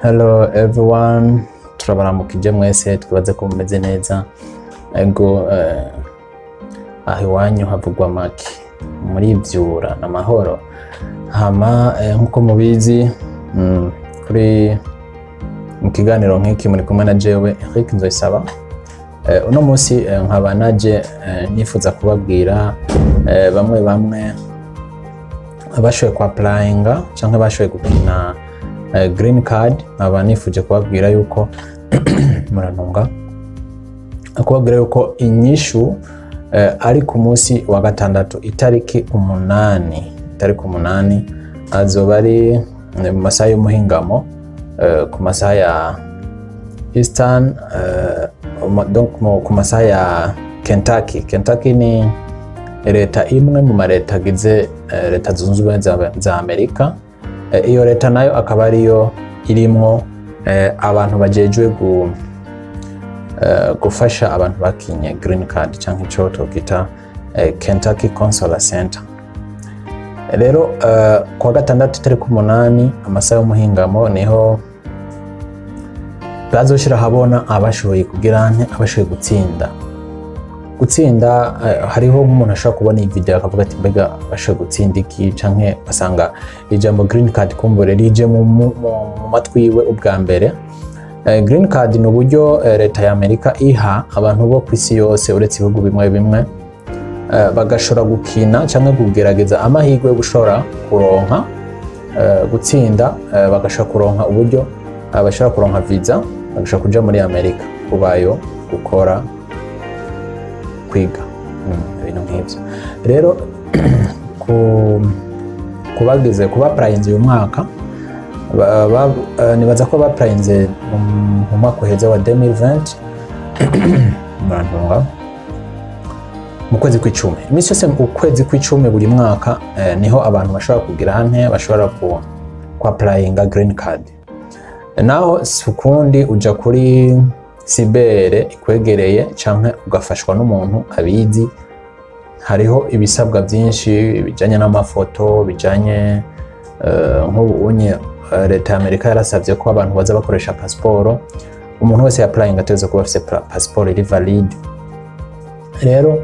Hello everyone, turabaramukije mwese, twibaze ko mumeze neza. Ego, aho iwanyu havugwa make murivyura n'amahoro. Hama nkuko mubizi, kuri mu kiganiro nk'iki muri kumwe na jewe Eric Nzoyisaba. Uno munsi nkaba naje nifuza kubabwira bamwe bamwe bashoboye ku applyinga canke bashoboye gukina green card. Nkaba nifuje kubabwira yuko, murantunga, kubabwira yuko inyishu ari ku munsi wa gatandatu itariki 8. Itariki 8 azoba ari mu masaha y'umuhingamo, ku masaha ya Eastern, donc ku masaha ya Kentucky. Kentucky ni leta imwe mu mareta agize Leta Zunze Ubumwe za Amerika. Iyo leta nayo akaba ariyo irimwo abantu bajejwe gufasha abantu bakinye green card, canke ico tokita Kentucky Consular Center. Rero kuwa gatandatu itariki 8, amasaha y'umuhingamo, niho bazoshira habona abashoboye kugira nte, abashoboye gutsinda. Hariho nk'umuntu ashobora kubona iyi video akavuga ati: "Mbega bashoboye gutsinda iki?" Canke basanga ijambo green card kumbure rije mu matwi yiwe ubwa mbere. Green card ni uburyo leta ya Amerika iha abantu bo ku isi yose, uretse ibihugu bimwe bimwe, bagashobora gukina canke kugerageza amahirwe yo gushobora kuronka, gutsinda, bagashobora kuronka uburyo bashobora kuronka visa, bagashobora kuja muri Amerika kubayo, gukora, kwiga, ibintu nk'ivyo. Rero kubagize kuba applyinze uyu mwaka, nibaza ko bapplyinze mu mwaka uheze wa 2020, murantunga, mu kwezi kw'icumi. Iminsi yose ukwezi kw'icumi buri mwaka niho abantu bashobora kugira hante, bashobora ku applyinga green card. Naho si ukundi, uja kuri cyber ikwegereye canke ugafashwa n'umuntu abizi. Hariho ibisabwa byinshi bijanye n'amafoto, bijanye nk'ubu unye leta ya Amerika yarasabye ko abantu baza bakoresha pasiporo. Umuntu wese yapplyinga ategerezwa kuba afise pasiporo iri valide. Rero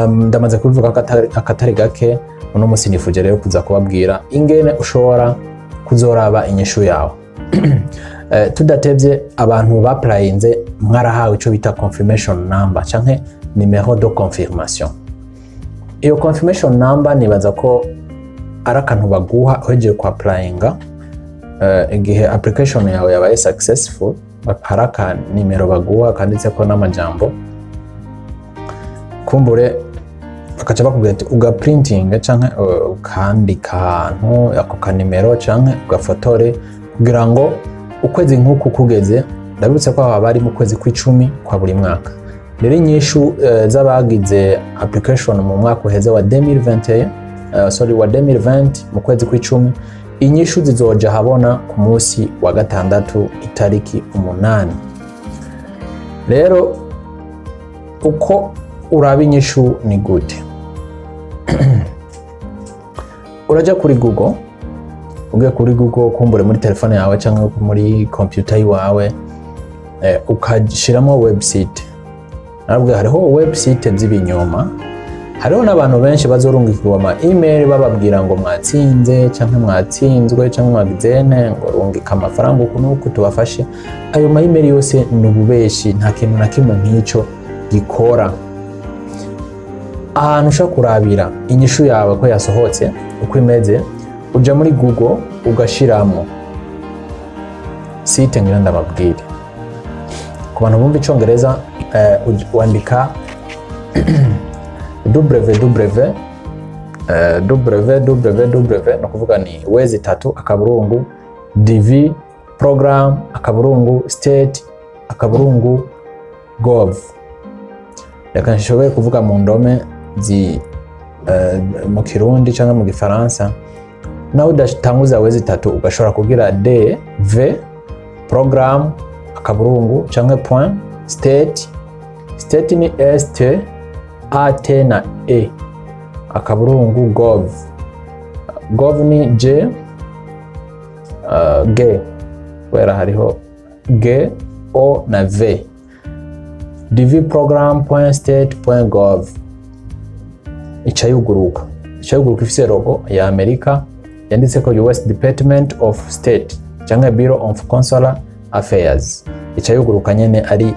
ndamaze kubivuga akatari gake. Uno munsi nifuje rero kuza kubabwira ingene ushobora kuzoraba inyishu yawe. Tudatevye, abantu bapplyinze mwarahawe ico bita confirmation number canke numéro de confirmation. Iyo confirmation number nibaza ko ari akantu baguha uhejeje ku applyinga, igihe application yawe yabaye successful, hari aka nimero baguha kanditseko n'amajambo kumbure, bakaca bakubwira ati ugaprinting canke ukandika ahantu ako kanimero canke ugafotore, kugira ngo ukwezi nk'uku kugeze. Ndabibutse ko haba ari mu kwezi kw'icumi kwa buri mwaka. Rero inyishu z'abagize application mu mwaka uheze wa 2021, sorry, wa 2020, mu kwezi kw'icumi, inyishu zizoja habona ku munsi wa gatandatu itariki 8. Rero uko uraba inyishu ni gute? Uraja kuri Google. Ugiye kuri Google, kumbure muri telefone yawe cyangwa muri computer yiwawe, ukashiramo website. Narabwiye, hariho website z'ibinyoma, hariho n'abantu benshi bazorungikirwa ama email bababwira ngo mwatsinze cyangwa mwatsinzwe cyangwa mwagize nte, ngo rungika amafaranga uku n'uku tubafashe. Ayo ma email yose ni ububeshi, nta kintu na kimwe nk'icyo gikora. Ahantu ushobora kurabira inyishu yawe ko yasohotse uko imeze, uja muri Google ugashiramo site ngira ndababwire. Ku bantu bumva icongereza, wandika www www, ni ukuvuga ni wezi tatu akaburungu dv program akaburungu state akaburungu gov. Reka nshobore kuvuga mu ndome zi mu Kirundi cyangwa mu Gifaransa. Nawe udatanguza wezi tatu, ugashobora kugira d v program akaburungu cyangwa point state. State ni s t a t na e, akaburungu gov. Gov ni g, g. Kubera hariho G, O na V, dvprogram.state.gov. Ica yuguruka, ica yuguruka ifise logo ya Amerika yanditse ko US Department of State cyangwa Bureau of Consular Affairs. Ica yuguruka nyene ari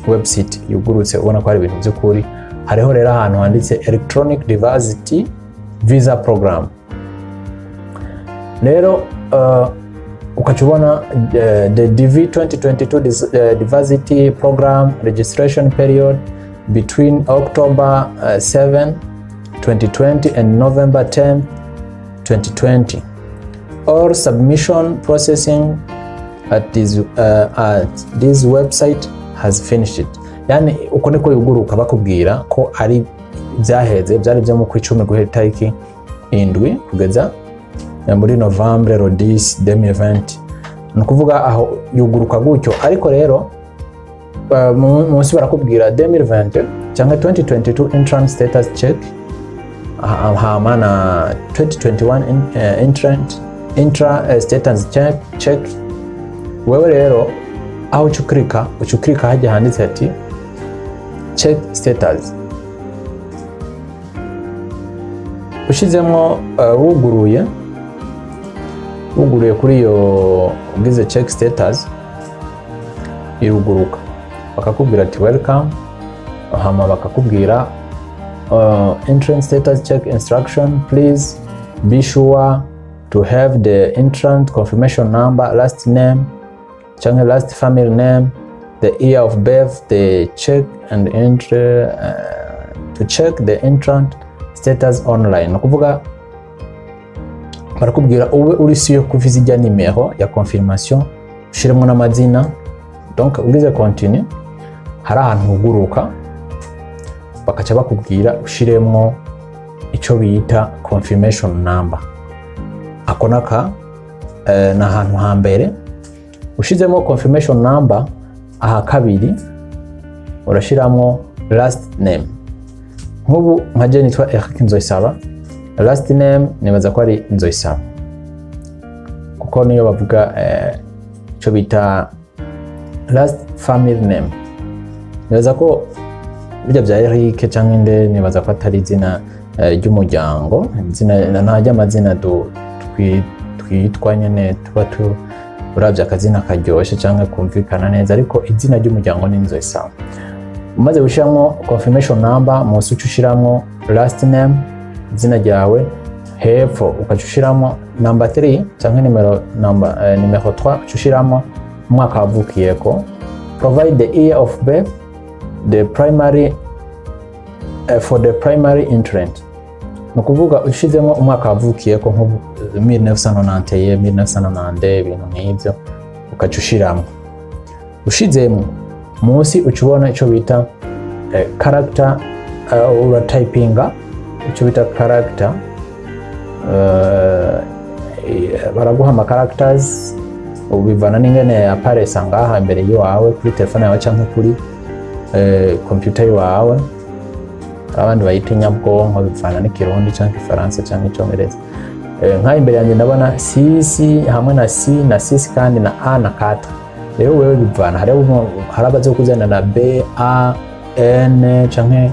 website yugurutse, ubona ko hari ibintu by'ukuri. Hariho rero ahantu handitse Electronic Diversity Visa Program. Rero ukaca ubona the DV 2022 Diversity Program registration period between October 7 2020 and November 10 2020. All submission processing at this website has finished it. Yani uko niko yuguruka, bakubwira ko ari byaheze, byari byo mu kwicumi guhera itariki 7 kugeza muri Novembre 10 2020. Ni ukuvuga aho yuguruka gutyo. Ariko rero munsi barakubwira 2020 cyangwa 2022 entrance status check, hama na 2021 entrant intra status check. Wewe rero aho uca uklika, uca uklika hajya handitse ati "check status". Ushizemo, wuguruye kuri iyo, ugize check status, iruguruka bakakubwira ati "Welcome". Hama bakakubwira "Entrance status check instruction. Please be sure to have the entrant confirmation number, last name cyangwa last family name, the year of birth, the check and entry to check the entrant status online." Ni ukuvuga barakubwira ube uri siyo kuviza ijya nimero ya confirmation, ushiremo n'amazina. Donc ugize continue, hari ahantu huguruka bakaca bakubwira ushiremwo icyo bita confirmation number. Ako naka ni ahantu hambere ushizemo confirmation number. Aha kabiri urashiramo last name. Nk'ubu nka je nitwa Eric Nzoyisaba, last name nibaza ko ari Nzoyisaba, kuko niyo bavuga icyo bita last family name. Nibaza ko bijya bya Eric cyangwa inde, nibaza ko atari izina ry'umuryango, izina ntajya amazina twitwa nyene tuba tu uravye akazina karyoshe cyangwa kumvikana neza, ariko izina ry'umuryango ni Nzoyisaba. Umaze gushyiramo confirmation number, munsi uca ushyiramo last name, izina ryawe. Hepfo ukaca ushyiramo number 3 cyangwa nimero number, nimero 3, uca ushyiramo umwaka wavukiyeko. Provide the year of birth the primary for the primary entrant. Ni ukuvuga ushizemo umwaka wavukiyeko, nko 1991, 1992, ibintu nk'ibyo, ukaca ushiramo. Ushizemo, munsi uca ubona icyo bita character, uratypinga icyo bita character. Baraguha ama characters, ubivana n'ingene aparesa ngaha imbere yiwawe kuri telefone yawe cyangwa kuri computer yiwawe. Hari abandi bayita inyabwonko, bivana n'ikirundi cyangwa igifaransa cyangwa icyongereza. Nk'aha imbere yanjye ndabona six hamwe na C na six kandi na A na 4. Rero wewe bivana, hari abaza kuzana na B, A, N canke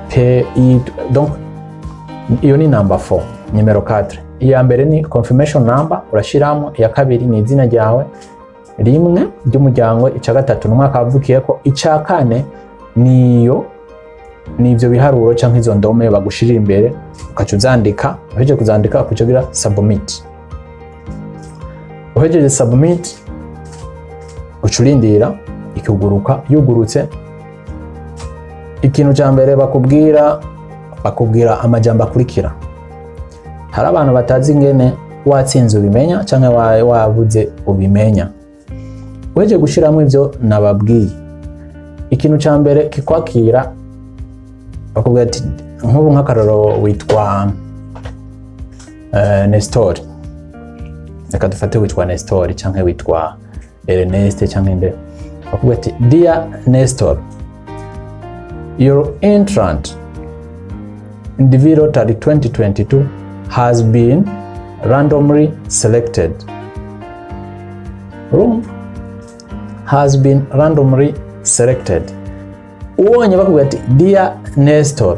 P, I. Donc iyo ni number 4, nimero 4. Iya mbere ni confirmation number urashiramo, iya kabiri ni izina ryawe rimwe ry'umuryango, icya gatatu ni umwaka wavukiyeko, icya kane niyo ni ibyo biharuro cyangwa izo ndome bagushirira imbere, ukaca uzandika. Uhejeje kuzandika, ukaca ugira submit. Uhejeje submit, uca urindira ikuguruka. Yugurutse, ikintu cya mbere bakubwira, bakubwira amajambo akurikira. Hari abantu batazi ingene watsinze ubimenya cyangwa wabuze ubimenya. Uhejeje gushyiramo ibyo nababwiye, ikintu cya mbere kikwakira, bakubwira ati, nk'ubu nk'akaroro witwa Nestor, reka dufate witwa Nestor cyangwa witwa Ernest cyangwa inde, bakubwira ati "Dear Nestor, your entrant in the Lottery 2022 has been randomly selected." Urumva Has been randomly selected. Ubonye bakubwira ati: "Dear Nestor,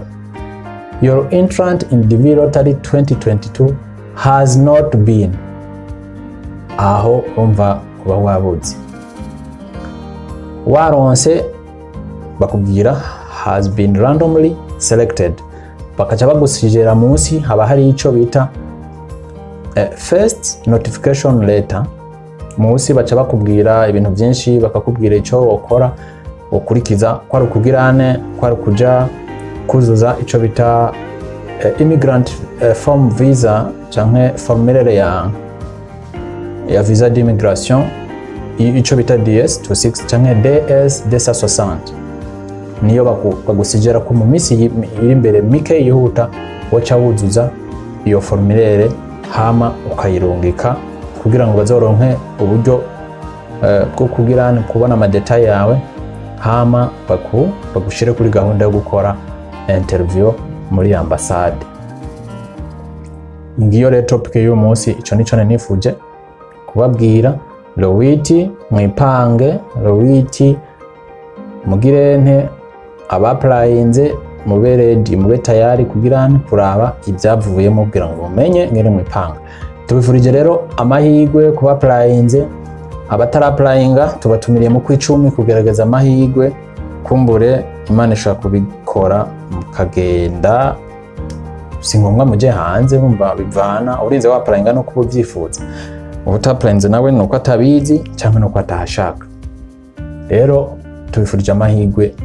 your entrant in DV Lottery 2022 has not been", aho umva uba wabuze waronse. Bakubwira "has been randomly selected", bakaca bagusijera munsi haba hari ico bita first notification letter. Munsi baca bakubwira ibintu byinshi, bakakubwira ico wokora, ukurikiza, ko ari ukugirane, ko ari ukuja kuzuza ico bita immigrant form visa canke formulaire ya visa d'immigration, ico bita DS 26 canke DS 260. Niyo bagusijera ko mu minsi iri imbere mike yihuta woca wuzuza iyo formulaire, hama ukayirungika kugira ngo bazoronke uburyo bwo kugira kubona ama détails yawe, hama bagushire kuri gahunda yo gukora interview muri ambasade. Ngiyo rero topic y'uyu munsi. Ico nico nari nifuje kubabwira. Le 8 mwipange, le 8 mugirente abapurayinze mube ready, mube tayari kugira kuraba ibyavuyemo, kugira ngo mumenye ngene mwipanga. Tubifurije rero amahirwe kuba apurayinze. Abatarapurayinga tubatumiriye mu kwicumi kugerageza amahirwe. Kumbure Imana ishobora kubikora mukagenda. Si ngombwa muje hanze, bumva bivana urinze wapurayinga no kuba ubyifuza. Utapurayinze nawe ni uko atabizi cyangwa ni uko atahashaka. Rero tubifurije amahirwe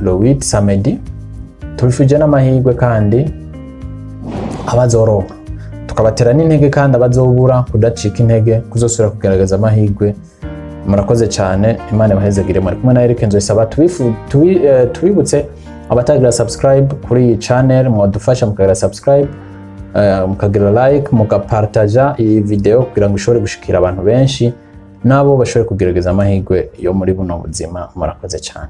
le 8 samedi, tubifurije n'amahirwe kandi abazoronka, tukabatera n'intege kandi abazobura kudacika intege, kuzosubira kugaragaza amahirwe. Murakoze cyane, Imana ibahezagire. Muri kumwe na Eric Nzoyisaba. Tubibutse abatagira subscribe kuri iyi channel, mwadufasha mukagira subscribe, mukagira like, mugapartaja iyi video kugira ngo ishobore gushikira abantu benshi, nabo bashobore kugerageza amahirwe yo muri buno buzima. Murakoze cyane.